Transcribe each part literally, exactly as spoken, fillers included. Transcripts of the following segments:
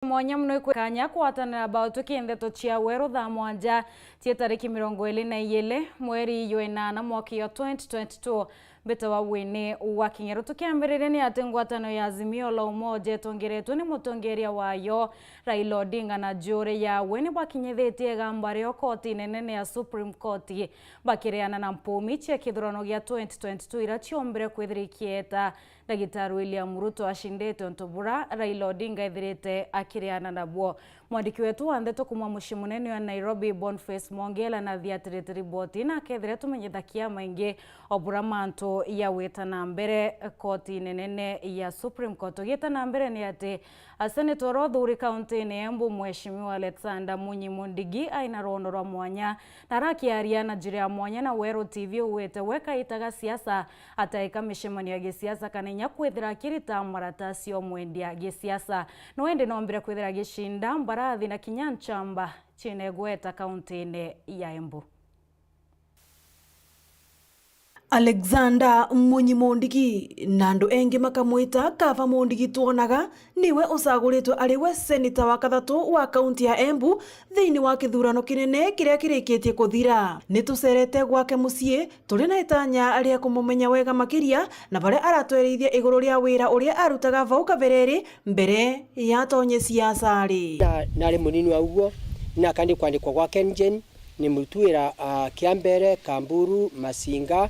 Mwanya mono ikwe kanya kwatanira bao tuki ndeto cia weru thaa mwanja cia tariki mirongo iri na ijiri mweri jwa inana mwaka yo twenty twenty-two. Mbitawa Winnie wa Kinyeru. Tukiambiriria ni ati ngwatano ya Azimio la Umoja itongeretwe ni mutongeria wayo Raila Odinga na njuri yawe ni bakinyithitie igamba rio koti nene ya Supreme Court bakiriana na mpumi cia kithurano gia twenty twenty-two ira ciombire kwithira ikieta. Ndagitari William Ruto acindite untu bura Raila Odinga ethirite akiriana nabuo. Mwandiki wetu wa ndeto kuuma mucii munene wa Nairobi, Boniface Mwongela, nathiatirite riboti na akethira tumenyithakia maingi o bura mantu ya gwita na mbere kotine nene ya Supreme Court. Tugiita na mbere ni ati, a, seneta uria uthuri kauntine ya Embu, Mheshimiwa Alexander Munyi Mundigi, aina rwondo rwa mwanya na arakiaria na njira ya mwanya na Weru T V, ugwite we kaitaga siasa, ataika micemanio ya gisiasa kana inya kwithira akirita maratasi o mwendia gisiasa. No indi nombire kwithira agicinda mbarathi na kinya nchamba ciina igweta kauntine ya Embu. Alexander Munyi Mundigi, na andu engi makamwita Kava Mundigi twonaga, niwe ucaguritwe ari we seneta wa kathatu wa kaunti ya Embu thiini wa kithurano kinene kiria kirikitie kuthira. Ni tucerete gwake mucii, turi na itanya ria kumumenya wega makiria na baria aratwereithia iguru ria wira uria arutaga vau kabere ri mbere ya atonye siasa ri. Na, nari munini wa uguo, na kandi kwandikwa gwa KenGen, ni muruti wira, ah, Kiambere, Kamburu, Masinga,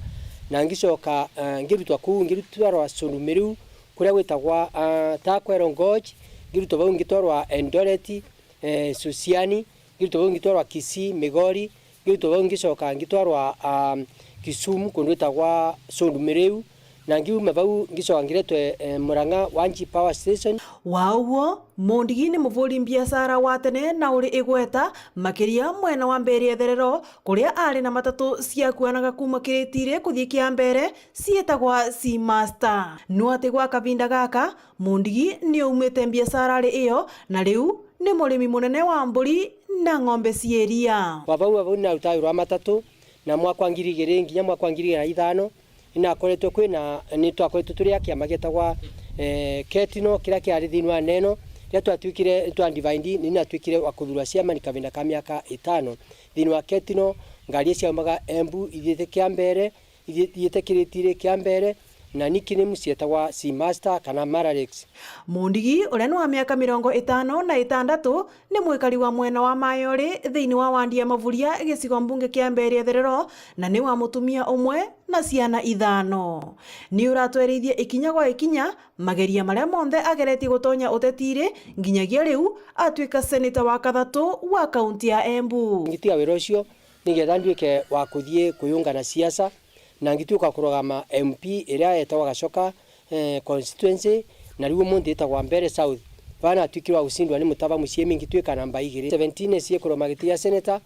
na ngicoka, ah, ngirutwa kuu, ngirutwarwa Sondu Miriu, kuria gwitagwa, ah, Takwero Gorge, ngirutwa vau ngitwarwa Eldoret, eh, Susiani, ngirutwa vau ngitwarwa Kisii, Migori, ngirutwa vau ngicoka ngitwarwa, ah, Kisumu, kundu gwitagwa Sondu Miriu, na ngiuma vau ngicoka ngiretwe, eh, Murang'a Wanji Power Station. Wa uguo, Mundigi ni muvuri mbiacara wa tene na uri igweta makiria mwena wa Mbeere Etherero, kuria ari na matatu ciakuanaga kuuma Kiritiri kuthii Kiambere ciitagwa Seamaster. No ati gwa kavinda gaka, Mundigi ni aumite mbiacara ari iyo, na riu ni murimi munene wa mburi na ng'ombe cia iria. Wa vau, wa vau ni narutaga wira wa matatu, na mwaka wa ngiri igiri nginya mwaka wa ngiri igiri na ithano, ni nakoretwe kwina, ni twakoretwe turi a kiama gietagwa, eh, Ketino, kiria kiari thiini wa Neno. Riria twatuikire, ni twa divide, ni natwikire wa kuthurwa chairman kavinda ka miaka itano. Thiini wa Ketino, ngari ciaumaga Embu, ithiite Kiambere, ithiite Kiritiri, Kiambere, na niki ni mucietagwa Seamaster kana Maralex. Mundigi, uria ni wa miaka mirongo itano na itandatu, ni mwikari wa mwena wa Mayori thiini wa wandi ya Mavuria, gicigo mbunge kia Mbeere Etherero, na ni wa mutumia umwe na ciana ithano. Ni uratwerithie ikinya gwa ikinya mageria maria monthe ageretie gutonya utetiri, nginyagia riu atuika seneta wa kathatu wa kaunti ya Embu. Ngitiga wira ucio, nigetha nduike wa kuthii kuyunga na siasa, na ngituika kurugama M P iria yetagwa Gachoka, eh, constituency, na riu umunthi itagwa Mbeere South. Vaa natuikire wa gucindwa ni Mutava Muciimi, ngituika namba igiri. Seventeen ciikuruma giti gia senator,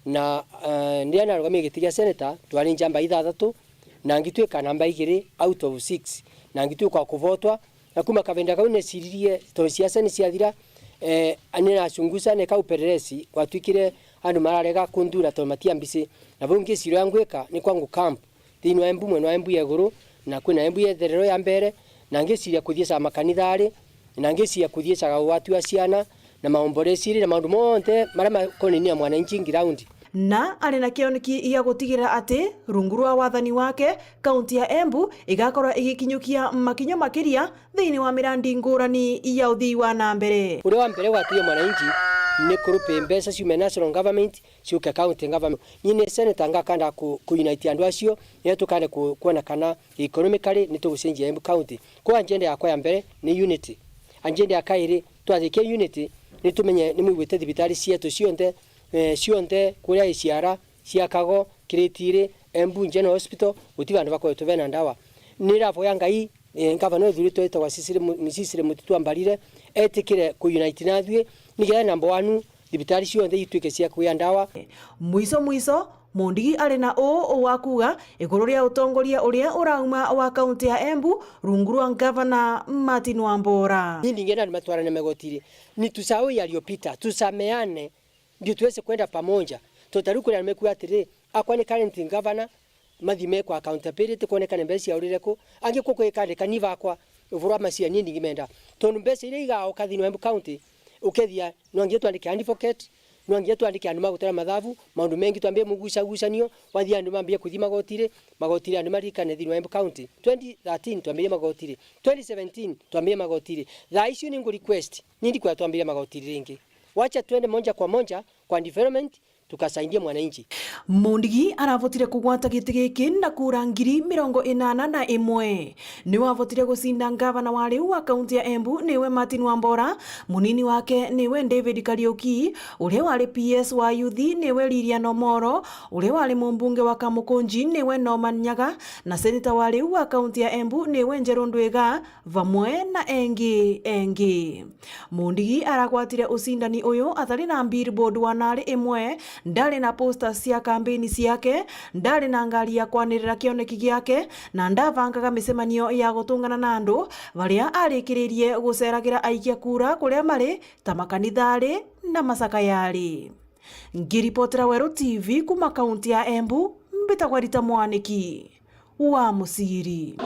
na, eh, riria narugamire giti gia senator, twari njamba ithathatu, na ngituika namba igiri out of six, na ngituika wa kuvotwa, na kuma kavinda kau neciririe, tondu siasa ni ciathira, eh, ni nacunguca neka upelelezi, gwatuikire andu mararega kunthura tondu matiambisi. Na vau ngiciria uria ngwika ni kwa ngu camp thiini wa Embu, mwena wa Embu ya iguru, na kwina Embu ya itherero ya Mbeere, na ngiciria kuthiicaga makanithari, na ngiciria kuthiicaga ugwati wa ciana, na maombolesiri, na maundu monthe maria makonainie na mwananchi ground. Na ari na kioneki gia gutigirira ati rungu rwa wathani wake, kaunti ya Embu igakorwa igikinyukia makinyo makiria thiini wa mirandi ngurani ya uthii wa na mbere. Uria wa mbere gwatuire mwananchi ni kurupi mbeca ciume national government ciuke county government. Ni ni senator ngakanda ku, ku unite andu acio, ni tukande ku, kuona kana economically ni tugucenjia Embu County. Kwa agenda yakwa ya mbere ni unity. Agenda ya kairi, twathikia unity, ni tumenye, ni mwiguite thibitari cietu cionthe, eh, cionthe kuria Iciara, ciakagwo, Kiritiri, Embu General Hospital, guti vandu vakoretwe vena ndawa. Ni ravoya Ngai, eh, ngavana uthuritwe witagwa Cecily Mu-, Cecily Mutitu Ambarire, etikire ku unite nathui, nigetha number one, thibitari cionthe ituike cia kugia ndawa. Mwico mwico, Mundigi ari na uu wa kuuga iguru ria utongoria uria urauma wa kaunti ya Embu rungu rwa ngavana Martin Wambora. Ni ndingienda andu matwarane magotiri. Ni tusahau yaliyopita, tusameane. Ndio tuweze kwenda pamoja. Totari kuria nimekuwa atiri, akwa ni current governor, mathime kwa accountability, kuonekane mbeca ciaurire ku. Angi ku kwikandika ni bakwa, uvuru wa macia ni ndingimenda. Tondu mbeca iria igaoka thiini wa Embu County, Ukethia, nwanginya twandike advocate, nwanginya twandike andu magutara mathabu, maundu mengi twambie mugucagucanio, wathia andu mambie kuthi magotiri, magotiri andu marikane thiini wa Embu County. Twenty thirteen twambirie magotiri, twenty seventeen twambirie magotiri. Thaa icio ni ngu request, ni ndikwenda twambirie magotiri ringi. Wacha twende moja kwa moja kwa development, tukasaidie mwananchi. Mundigi aravotire kugwata giti giki na kura ngiri mirongo inana na imwe. Ni wavotire gucinda ngavana wa riu wa kaunti ya Embu, niwe Martin Wambora, munini wake niwe David Kariuki, uria wari P S wa yuthi niwe Lilian Omoro, uria wari mumbunge wa Kamukunji niwe Norman Nyaga, na seneta wa riu wa kaunti ya Embu niwe Njeru Ndwiga, vamwe na engi engi. Mundigi aragwatire ucindani uyu atari na billboard wa nari imwe, ndari na posters cia kambeni ciake, ndari na ngari ya kwanirira kioneki giake, na ndavangaga micemanio ya gutungana na andu baria arikiririe guceragira aikia kura kuria mari, ta makanithari na macakayari. Ngiripotera Weru T V kuma kaunti ya Embu, mbitagwa Rita Mwaniki wa Muciri.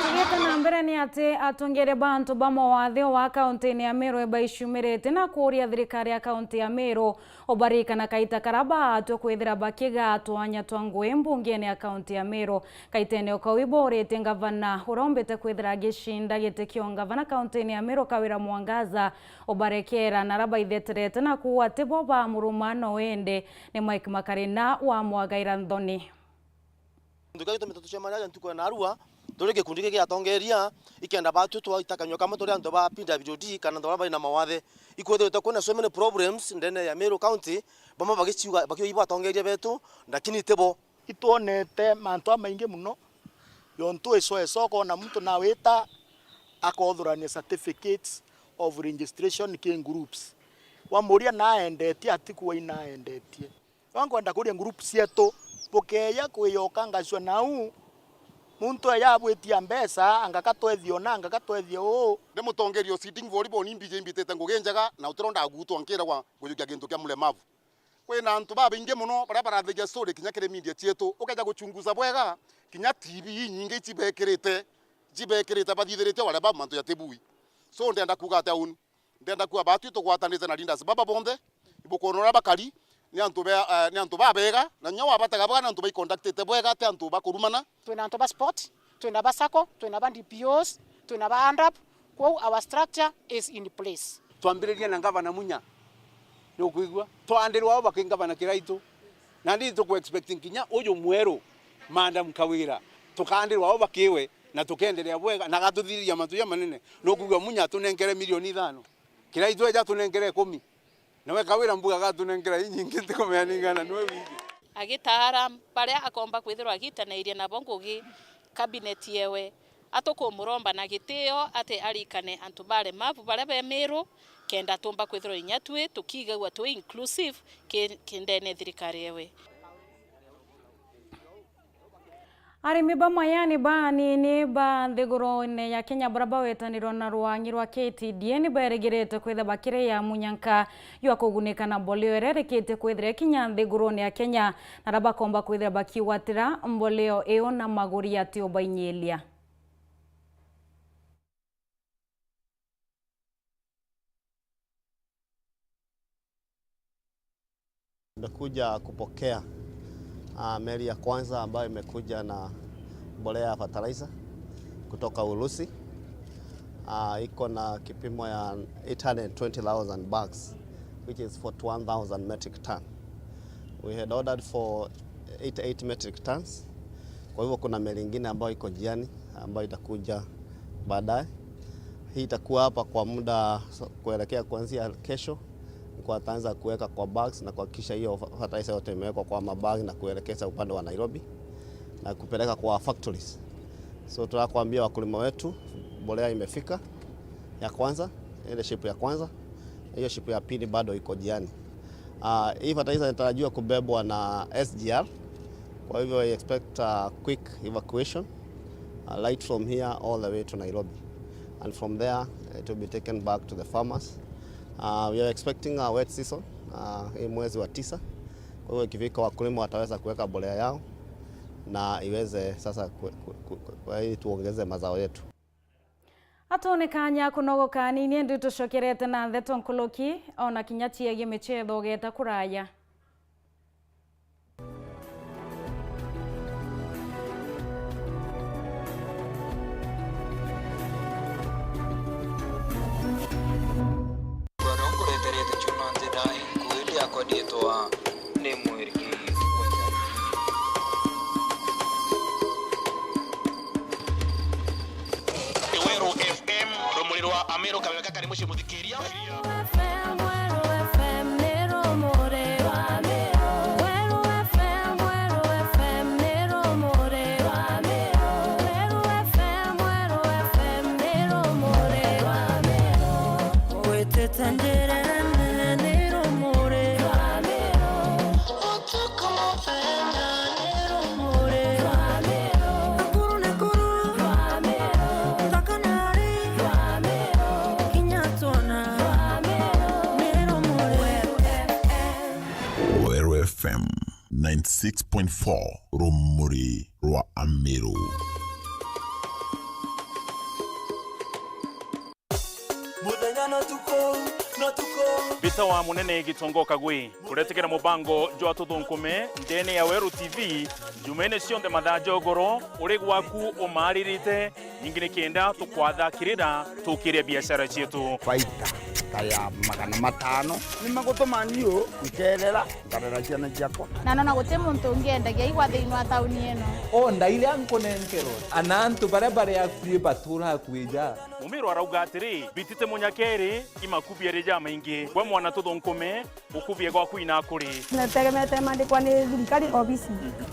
Tugite na mbere, ni ati atongeria ba antu ba mawathe o wa kaunti-ini ya Meru baicumirite na kuuria thirikari ya kaunti ya Meru ubarikana kaita karia baatwe kwithira bakigaa twanya twa ngui mbungene ya kaunti ya Meru. Kaitene o kau ibooritie ngavana uria umbite kwithira agicinda giti kia ungavana kaunti-ini ya Meru, Kawira Mwangaza, ubarekera na aria baitheterete na kuuga ati bo bamuruma no indi ni Mike Makarina wamwagaira nthoni. Ntuku iria gitumi tucemania aja ntuku ya narua, turi gikundi giki gia atongeria, ikenda batwi twaita kanyua kamwe turi antu ba P W D kana antu baria bari na mawathe. Ikwithirite kwina so many problems ndene ya Meru County, bamwe bagiciuga, bakiuga ibo atongeria betu, lakini ti bo. Itwonete mantu jamaingi mono, yontu ico ico ukona muntu nawita akothurania certificates of registration ki groups. Wamuria naendetie, atikwai naendetie. Wa nkwenda kuria group cietu, bukeeja kwiyokangacua nau, muntu eja abwitia mbeca, anga katwethie ona, anga katwethie uu. Ndi mutongeria o Seeding Volleyball, ni mbiji imbitite ngugi njega, na utironda gugutwa nkiragwa ngujukia gintu kia mulemavu. Kwina antu babaingi mono baria barathagia story kinya kiri media cietu, ukeja guchunguza bwega, kinya T V inyingi icibekirite, icibekirite bathithirite walemavu mantu jatibui. So, ndenda kuuga atia uni? Ndenda kuuga batwi tugwatanite na leaders baba bonthe, ibukwona uria bakari, ni antu be-, eh, ni antu babega, na kinya wabatega bwega ni antu baiconductite bwega, ti antu bakurumana. Twina antu ba sport, twina ba sacco, twina ba D P Os, twina ba ANDAP, kwou our structure is in place. Twambiririe na ngavana Munya, nukwigua? Twandirwa o baki ngavana Kiraitu. Na ndi tuku expect kinya uju mweru, Madam Kawira, tukandirwa o bakiwe, na tukenderea bwega, na agatuthiriria mantu jamanene. Nukwigua Munya atunenkere milioni ithano. Kiraitu eja atunenkere ikumi. Nawe Kawira mbuga agatunenkera inyingi, ntikumenya ningana, niwe wingi. Agitaara baria akomba kwithirwa agitanairia nabo ngugi cabinet yewe, atukumuromba na gitio ati arikane antu baremavu baria be Miru, kenda tumba kwithirwa inya twi tukigagua twi inclusive ki, ki ndene thirikari yewe. Arimi ba mayani baanini ba nthigurune ya Kenya baria bawetanirwa na rwangi rwa K T D A ni berigirite kwithirwa bakiria munyanka jwa kugunika na mboleo iria irikite kwithirwa ikinya nthigurune ya Kenya, na aria bakomba kwithirwa bakigwatira mboleo iu na maguri ati ubainyiria. Nimekuja kupokea, ah, meli ya kwanza ambayo imekuja na mbolea ya fertilizer kutoka Urusi. Ah, iko na kipimo ya eight hundred twenty thousand bags, which is forty-one thousand metric ton. We had ordered for eighty-eight metric tons. Kwa hivyo kuna meli ingine ambayo iko njiani ambayo itakuja baadaye. Hii itakuwa hapa kwa muda, so, kuelekea kuanzia kesho, kwa ataanza kuweka kwa bags na kuhakikisha hiyo fa-, fertilizer yote imewekwa kwa mabag na kuelekeza upande wa Nairobi na kupeleka kwa factories. So, tunataka kuambia wakulima wetu, mbolea imefika ya kwanza, ile ship ya kwanza, hiyo ship ya pili bado iko njiani. Ah, hii fertilizer inatarajiwa kubebwa na S G R. Kwa hivyo, I expect a quick evacuation, uh, right from here all the way to Nairobi. And from there, it will be taken back to the farmers. Uh, we are expecting a wet season, uh, hii mwezi wa tisa. Kwa hivyo, ikifika, wakulima wataweza kuweka mbolea yao na iweze sasa ku-, ku-, ku-, ku-, ili tuongeze mazao yetu. Atone kanya kunogoka anini, indi tucokerete na ndeto nkuluki, ona kinya ciegie michetho ugeta kuraya. Baria nkureterete ciuma nthina, inkuiri yakwa ndietwa ni mwirigi. Weru F M, rumuri rwa Ameru, kabebe kakari mucii muthikiria. Weru F M, Weru F M, ni rumuri rwa Ameru. Weru F M, Weru F M, ni rumuri rwa Ameru. Weru F M, Weru F M, ni rumuri rwa Ameru. Witite njira nene, ni rumuri rwa Ameru. Utuku muthenya, ni rumuri rwa Ameru. Nakuru, Nakuru, rwa Ameru. Thaka na ari, rwa Ameru. Kinya twona, rwa Ameru. Ni rumuri. Weru F M. Weru F M ninety six point four, rumuri rwa Ameru. Muthenya no tuku, no tuku. Mbita wa Munene Gitonga Kagwe, kuretekera mubango jwa Tuthunkume ndene ya Weru T V, Jumaine cionthe mathaa jogoro, uri gwaku umaaririte, ningi ni kenda tukwathakirira tukiria biashara cietu. Faida ta ya magana matano. Ni magutuma niu nkerera, nkarera ciana ciakwa. Na nona guti muntu ungiendagia igwa thiini wa tauni ino. O ndaire ankunenkerwa, ana antu baria bari akui batura akui ja. Mumiro arauga atiri, bitite munyakeri, imakubia ri jamaingi. Gwe mwana Tuthunkume, ukubie gwaku inakuri. Netegemete mandikwa ni thirikari obisi.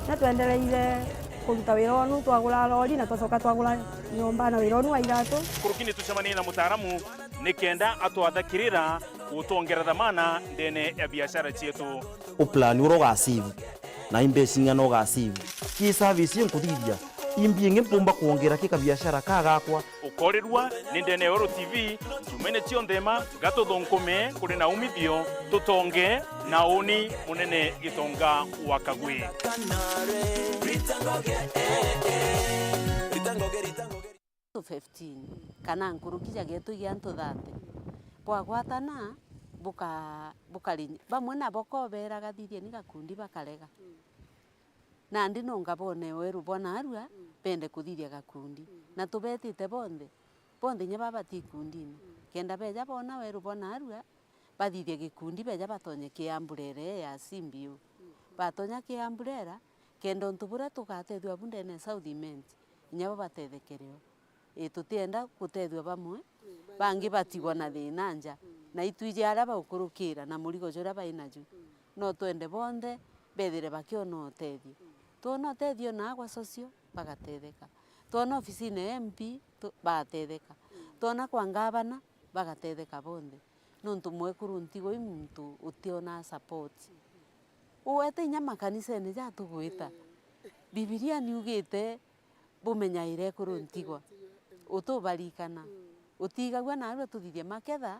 Na twendereire kuruta wira onu, twagura lori na twacoka twagura nyomba na wira onu wa iratu. Kurukini tucemanie na mutaaramu ni kenda atwathakirira gutwongera dhamana ndene ya biashara cietu. Uplan uria ugasave na imbeca ing'ana ugasave. Ki service inkuthithia, imbi ingi mpumba kwongera ki kabiashara ka gakwa. Ukorirua ni ndene ya Weru T V, Jumaine cionthe ma, ga Tuthunkume, kuri na umithio, tutonge na uni Munene Gitonga wa Kagwe. Fifteen, kana nkuruki ja getu gia antu thirty, bwagwatana, buka-, bukari-, bamwe nabo koberaga thithieni gakundi bakarega. Nandi nonga bone weru bwa naarua, bende kuthithia gakundi. Na tubetite bonthe, bonthe inya baba ti ikundine. Kenda beja bona weru bwa naarua, bathithie gikundi, beja batonye kiamburera ya Simbiu. Batonya kiamburera, kenda untu buria tugatethua bu ndene South Imenti, inya bo batethekere o. Ii, tutienda gutethua bamwe, bangi batigwa na thina nja, na itwiji aria baukurukira na murigo juria bai naju. No twende bonthe bethire bakiona utethio. Twona utethio na agwa socio, bagatetheka. Twona ofisine ya M P, tu-, bagatetheka. Twona kwa ngavana, bagatetheka bonthe. Nontu mwekuru ntigwa i muntu utionaa support. Uwete inya makanisene jatugwita. Bibilia niugite bumenyaire ekuru ntigwa. Utubarikana. Utigagua naarua tuthithie maketha,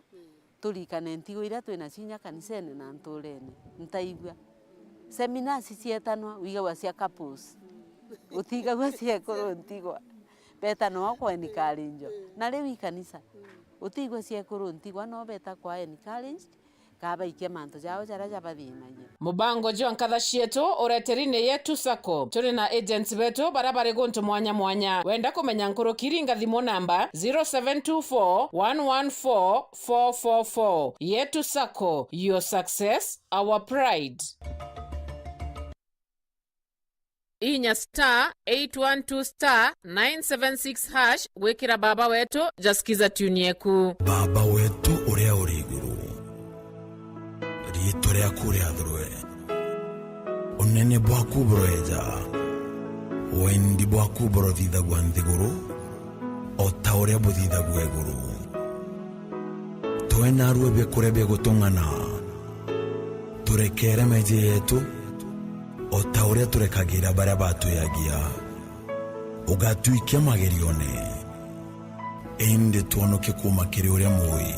turikane ntigwa iria twinacio inya kanisene na nturene. Ntaigua. Seminars cietanwa, wigagua cia couples. Utigagua cia ekuru ntigwa. Betanwa kwa encourage. Na riu i kanisa. Utigua cia ekuru ntigwa, no beta kwa encouraged, kabaikia mantu jao jaria jabathinagia. Mubango jwa nkatha cietu ureteri ni Yetu Sacco. Turi na agents betu baria bari guntu mwanya mwanya. Wenda kumenya nkuruki, ringa thimu namba zero seven two four, one one four, four four four. Yetu Sacco, your success, our pride. Inya star eight one two star nine seven six hash gwikira Baba Wetu ja Skiza tune yeku. Baba wetu uria uri iguru, riitwa riaku riathurwe, unene bwaku buroeja, wendi bwaku burothithagua nthiguru o ta uria buthithagua iguru. Twe naarua biakuria bia gutung'ana, turekeere meeji yeetu, o ta uria turekagira baria batwiagia. Ugatwikia magerione, indi twonokie kuuma kiri uria mui.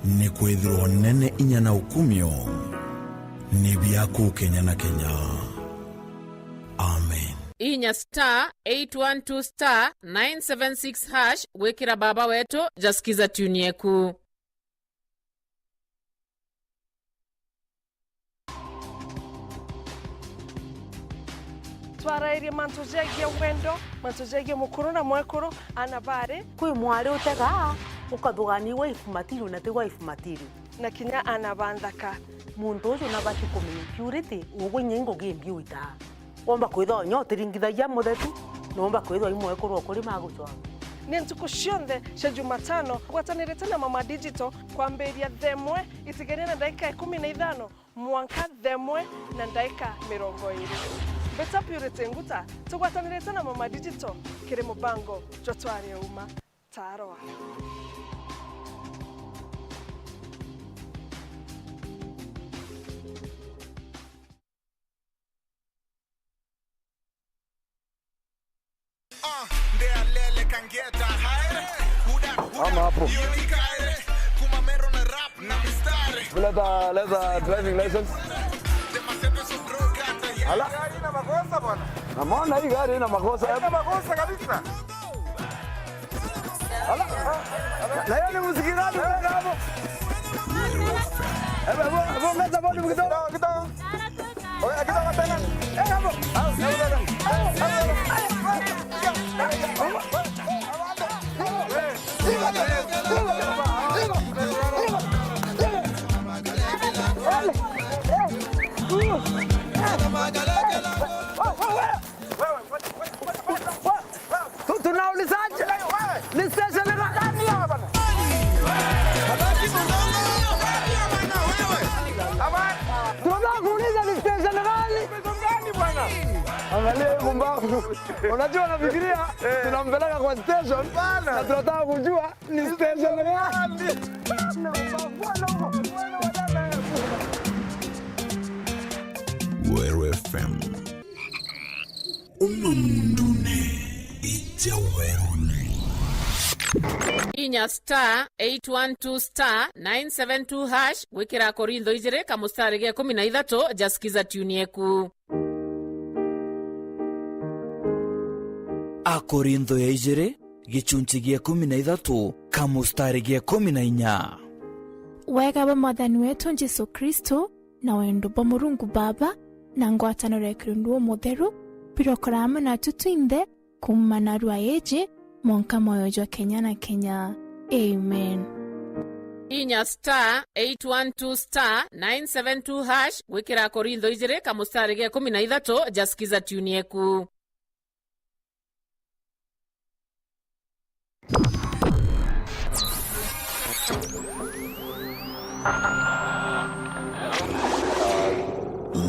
Nikwithirwa unene, inya na ukumio ni biaku kenya na kenya. Amen. inya star eight one two star nine seven six hash gwikira baba wetu ja Skiza Tune Yeku. Twarairie mantu jegie wendo, mantu jegie mukuru na mwekuru, ana bari. Kwi mwari utegaa, ukathugaania wife material na ti wife material. Na kinya ana ba nthaka. Muntu uju nabati kumenya purity, ugwe inya ingugi imbi uitaa. Womba kwithwa unya utiringithagia muthetu, na womba kwithwa i mwekuru ukuri magucwaa. Ni ntuku cionthe cia Jumatano, gwatanirite na Mama Digital kwambiria thaa imwe itigania na ndagika ikumi na ithano mwanka thaa imwe na ndagika mirongo iiri. Mbita Purity Nguta, tugwatanirite na Mama Digital kiri mubango jwa Twarie Uma. Tarwa. Ah, ndealele kangeta haere. Huda, huda. Ama hapo. Hiyo ni kaere. Kuma mero na rap na mistari. Leta, leta driving license. Ala. Gari ina makosa bwana. Namuona hii gari ina makosa. Ina makosa kabisa. Ala. Na hiyo ni muziki gani unaweka hapo? Ebe, bo, bo, ongeza volume kidogo. Kidogo, kidogo. Oya, kidogo tena. Eh, hapo. Tu-, tunaulizaje? Ni station gani? Tunataka kuuliza ni station gani? Angalia hii pumbavu. Unajua, anafikiria tunampeleka kwa station na tunataka kujua ni station gani. Weru F M. Uma mundune, ija werune. Inya star eight one two star nine seven two hash gwikira Akorintho ijiri kamustari ga ikumi na ithatu ja Skiza Tune Yeku. Akorintho ya ijiri, gichunchi gia ikumi na ithatu, kamustari ga ikumi na inya. Wega bwa Mwathani wetu Jesu Kristo, na wendo bwa Murungu Baba, na ngwataniro ya Kirundu Umutheru, birokora amwe natu twinthe, kuuma narua iji, mwanka mwoyo jwa kenya na kenya. Amen. Inya star eight one two star nine seven two hash gwikira Akorintho ijiri kamustari ga ikumi na ithatu ja Skiza Tune Yeku.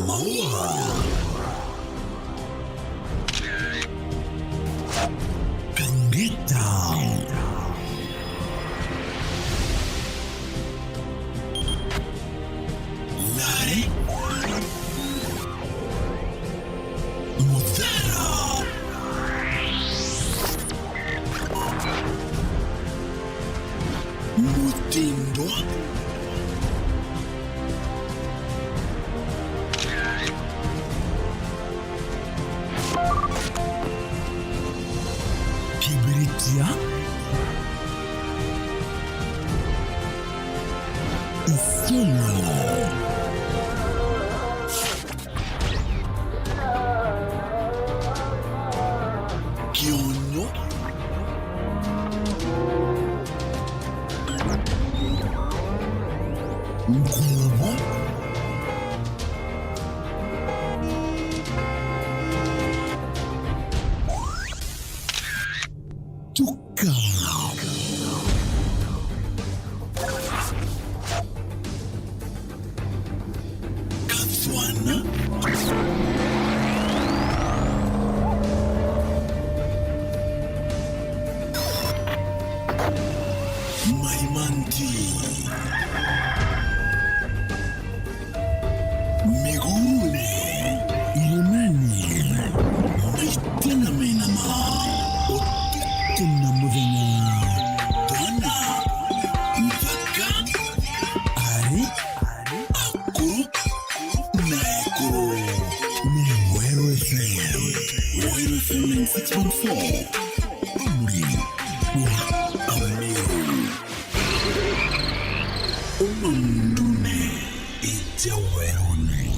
Maua. Kangita. Nari. Muthara. Mutindo. Kibiritia. Isiolo. Kionyo. Nkubu. Tuka. Kathwana. Maimanti. Migurune, iremeni, maita na menama, utuku na muthenya, twana, nthaka, ari, akuru, na ekuru, ni Weru F M. Six point four. Umri wa Ameru. Uma mundune, ija weruni.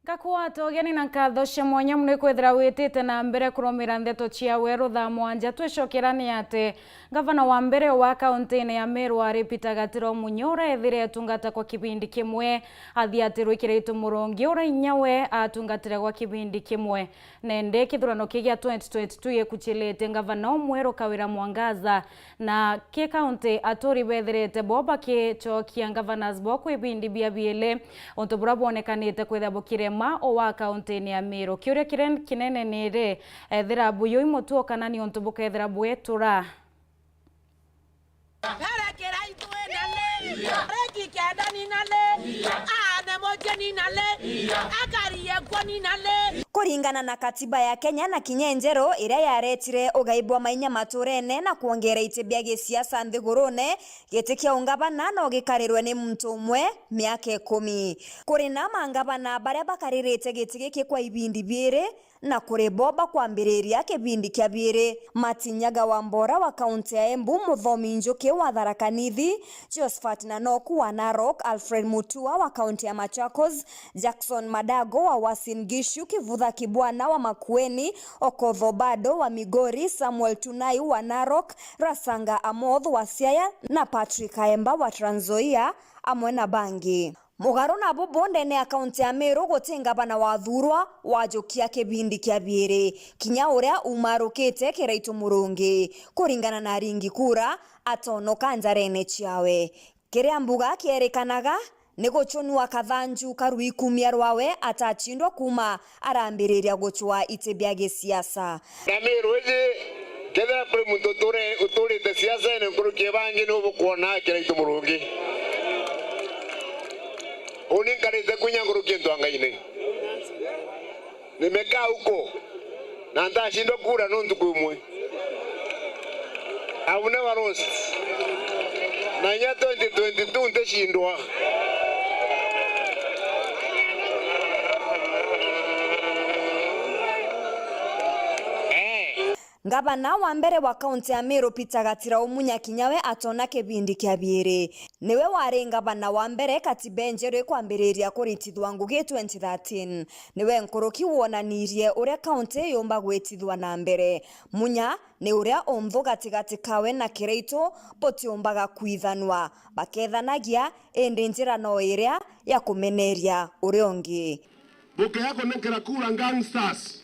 Ngakwata ugeni na nkatho cia mwanya mono ikwithira witite na mbere kurumira ndeto cia weru thaa mwanja. Twicokera ni ati ngavana wa mbere wa kauntine ya Meru ari Peter Gatiro Munya, uria ethire atungata kwa kibindi kimwe, athiatirwe Kiraitu Murungi, uria inya we atungatire gwa kibindi kimwe. Nende kithurano kii gia twenty twenty-two gikuchilite, ngavana umweru Kawira Mwangaza na ki kaunti aturi bethirite bo bakicokia governors bo kwi bindi bia biili, untu buria bwonekanite kwithira bukirema o wa kauntine ya Meru. Kiuria kiria kinene ni ri, ethira buyui mutuo kana ni untu bukethira bwetura? Kare Kiraitu ina le, reki kenda nina le, aane moje nina le, akarie kuo nina le. Kuringana na katiba ya Kenya na kinya njeru iria yaretire ugai bwa mainya maturene na kwongera iti bia gisiasa nthigurune, giti kia ungavana no gikarirwe ni muntu umwe miaka ikumi. Kuri na mangavana baria bakaririte giti giki kwa ibindi biiri, na kuri bo bakwambiriria kibindi kia biiri. Martin Nyaga wa Mbora wa kaunti ya Embu, Muthomi Njuki wa Tharaka Nithi, Josephat Nanoku wa Narok, Alfred Mutua wa kaunti ya Machakos, Jackson Madago wa Uasin Gishu, Kivutha Kibwana wa Makueni, Okoth Obado wa Migori, Samuel Tunai wa Narok, Rasanga Amoth wa Siaya na Patrick Aemba wa Trans Nzoia, amwe na bangi. Mugaru na bubu, ndene ya kaunti ya Meru guti ngavana wathurwa wajukia kibindi kia biiri, kinya uria umarukite Kiraitu Murungi. Kuringana na aringi kura, atonoka njarene ciawe. Kiria mbuga kierikanaga ni guchunua kathanju ka rwikumia rwawe atachindwa kuuma arambiriria guchwa iti bia gisiasa. Na Meru iji, kethira kuri muntu uture-, uturite siasene nkuruki ya bangi, ni ubukwona Kiraitu Murungi. Uni nkarite kwinya nkuruki ntu a Ngaine. Nimekaa huko na ntashindwa kura no ntuku imwe. I've never lost. Na inya twenty twenty-two ntishindwa. Eh. Ngavana wa mbere wa kaunti ya Meru, Peter Gatira Umunya, kinya we atona kibindi kia biiri. Niwe wari ngavana wa mbere katiba injeru ikwambiriria kuritithwa ngugi twenty thirteen. Niwe nkuruki wonanirie uria kaunti yumba gwitithwa na mbere. Munya ni uria unthu gatigati kawe na Kiraitu butiumbaga kwithanwa. Bakethanagia, indi njira no iria ya kumeneria uria ungi. Mukea kunenkera kura gangsters.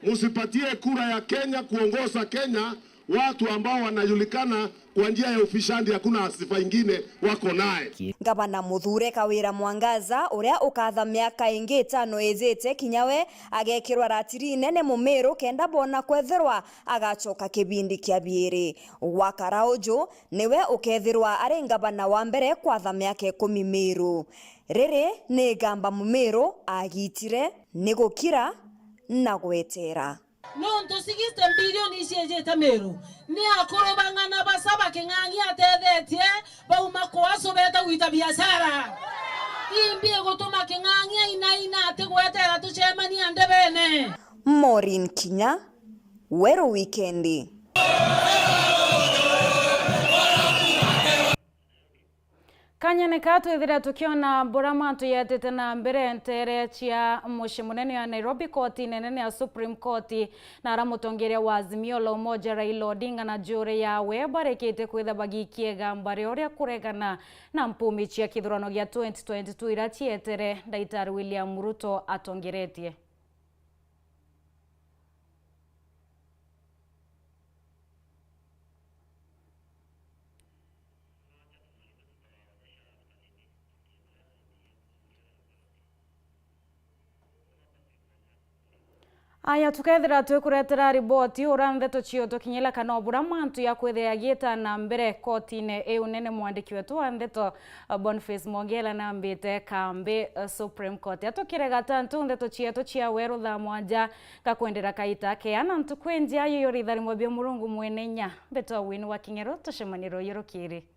Musipatie kura ya Kenya kuongoza Kenya watu ambao wanajulikana kwa njia ya ufisadi, hakuna sifa ingine wako naye. Ngavana muthure Kawira Mwangaza, uria ukatha miaka ingi itano ijite, kinya we agekirwa ratiri inene Mumiru kenda bona kwethirwa agacoka kibindi kia biiri. Gwa Karauju, niwe ukethirwa ari ngavana wa mbere kwatha miaka ikumi Miru. Riri ni igamba Mumiru agitire ni gukira na gwetera. Nontu sixty billion iciejete Meru, ni akuru bang'ana basa ba King'ang'i atethetie bauma kwacu beta gwita biashara. Imbi igutuma King'ang'i ainaina atigwetera tucemania ndebene. Maureen Kinya, Weru Wikendi. Kanyene ka twithire tukiona bura mantu yetite na mbere ntere cia mucii munene wa Nairobi, koti nene ya Supreme Court, na ara mutongeria wa Azimio la Umoja Raila Odinga na njuri yawe barikitie kwitha bagikia igamba ria uria kuregana na mpumi cia kithurano gia twenty twenty-two iria cietere, Ndagitari William Ruto atongeretie. Aya, tukethira twikuretera riboti ura ndeto cio tukinyila kana o bura mantu ya kwithira yagiita na mbere kotine iu nene, mwandiki wetu wa ndeto, uh, Boniface Mwongela nambite kambi, uh, Supreme Court. Atukire gatantu ndeto cietu cia weru thaa mwanja, gakwendera kaita keana ntuku injia yuyu ritharimo bia Murungu mwene inya. Mbito wini wa King'ero, tucemanie ruyu rukiri.